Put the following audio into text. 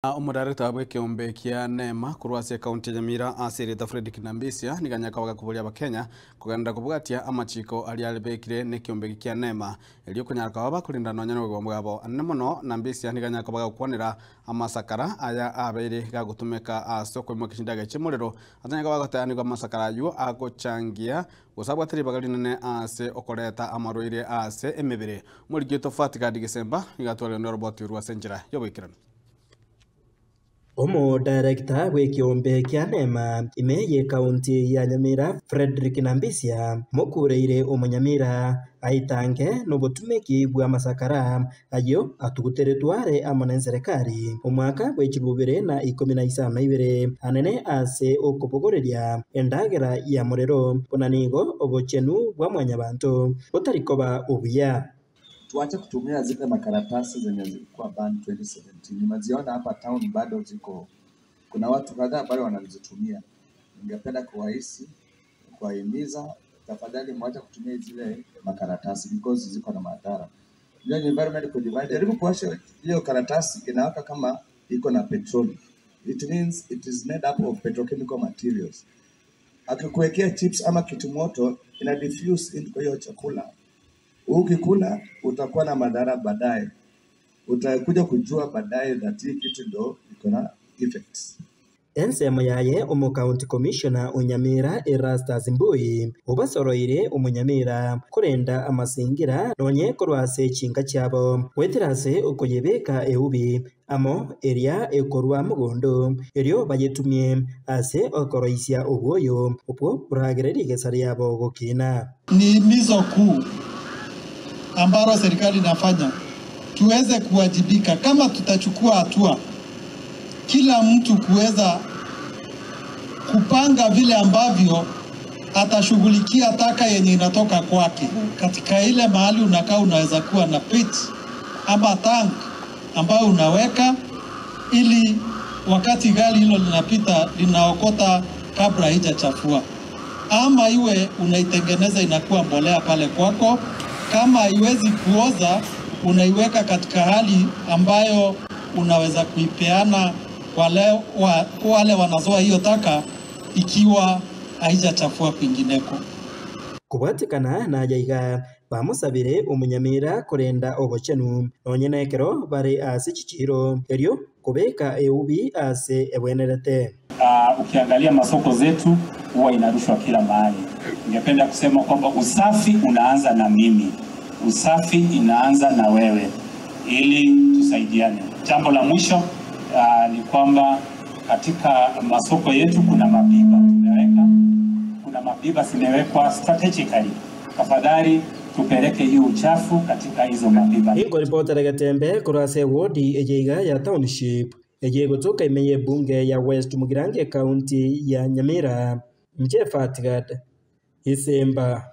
Omodarekta bw'ekeombe kia Nema korwa ase ekaunti ya Nyamira ase erieta Fredrick Nambisia nigo anyare koba gakoboria Abakenya kogenderera kobwatia amachiko aria abekire nekeombe eke kia Nema erio konyara koba bakorinda nonya nobogima bwabo. Anene mono Nambisia nigo anyare koba gagokwanera amasakara aya abeire gagotumeka ase okoimokia chindagera chi'omorero atanyare koba goteba nigo amasakara aywo agochangia gose abwate ribaga rinene ase okoreta amarwaire ase emebere. Omoriki oito Fatgard Gesemba nigo atwarire noroboti orwo ase enchera y'oboikeranu. Omodarekta bw'ekeombe kia Nema ime y'ekaunti ya Nyamira Fredrick Nambisia mokureire omonyamira aitange nobotumeki bw'amasakara ayio atuguteretwe are amo nenserekari omwaka bwe chilifu bibere na ikomi na isano na ibere anene ase okobogoreria endagera ya morero buna nigo obochenu bwa mwanyabanto botari koba obuya. Tuache kutumia zile makaratasi zenye zilikuwa banned 2017. Nimeziona hapa town bado ziko, kuna watu kadhaa bado wanazitumia. Ningependa kuwahisi, kuwahimiza tafadhali mwache kutumia zile makaratasi because ziko na madhara. Hiyo environment iko divided. Jaribu kuwasha hiyo karatasi inawaka kama iko na petroli. It means it is made up of petrochemical materials. Akikuwekea chips ama kitu moto ina diffuse into hiyo chakula. Ukikula utakuwa na madhara baadaye, utakuja kujua baadaye that hii kitu ndo iko na effects. Ensemo yaye omocounty commissioner o Nyamira Erastus Mbui obasoroire omonyamira korenda amasingira nonye korwa ase chinka chiabo goetera ase okoyebeka eubi amo eria ekorwa mogondo erio bayetumie ase okoroisia obwoyo obwo boragere rigesa riabo gokina. Ni himizo kuu ambalo serikali inafanya tuweze kuwajibika. Kama tutachukua hatua, kila mtu kuweza kupanga vile ambavyo atashughulikia taka yenye inatoka kwake. Katika ile mahali unakaa, unaweza kuwa na pit ama tank ambayo unaweka ili wakati gari hilo linapita linaokota kabla haijachafua, ama iwe unaitengeneza inakuwa mbolea pale kwako. Kama haiwezi kuoza, unaiweka katika hali ambayo unaweza kuipeana wale, wa, wale wanazoa hiyo taka ikiwa haijachafua kwingineko. Kobwatekana nayaiga bamosabire omonyamira korenda obochenu nonye na ekero bare ase chichiro erio kobeka eubi ase ebwenerete. Ukiangalia masoko zetu huwa inarushwa kila mahali. Ningependa kusema kwamba usafi unaanza na mimi, usafi inaanza na wewe, ili tusaidiane. Jambo la mwisho ni kwamba katika masoko yetu kuna mapipa tumeweka, kuna mapipa zimewekwa strategically. Tafadhali tupeleke hiyo uchafu katika hizo mapipa. Inkoripotera Getembe korwa ase ewodi eye iga ya township eye egotoka ime ya ebunge ya West Mugirango ekaunti ya Nyamira, Inche Fatgad Isemba.